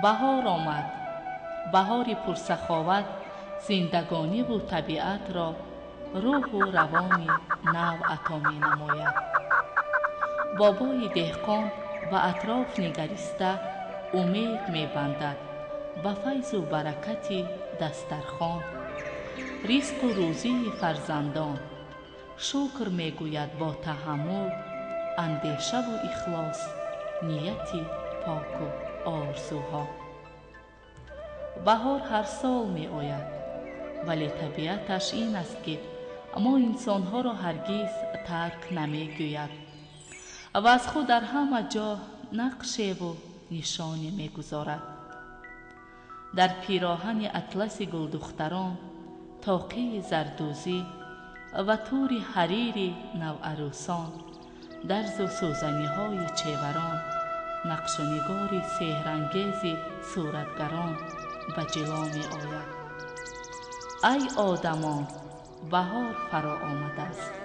Баҳор омад. Баҳори пурсаховат зиндагониву табиатро рӯҳу равони нав ато менамояд. Бобои деҳқон ба атроф нигариста умед мебандад ба файзу баракати дастархон, ризқу рӯзии фарзандон. Шукр мегӯяд бо таҳаммул, андешаву ихлос, нияти поку орзуҳо. Баҳор ҳар сол меояд, вале табиаташ ин аст, ки мо инсонҳоро ҳаргиз тарк намегӯяд ва аз худ дар ҳама ҷо нақшеву нишоне мегузорад. Дар пироҳани атласи гулдухтарон, тоқии зардӯзӣ ва тури ҳарири наварӯсон, дарзу сӯзаниҳои чеварон, нақшу нигори сеҳрангези суратгарон ба ҷило меояд. Ай одамон, баҳор фаро омадааст.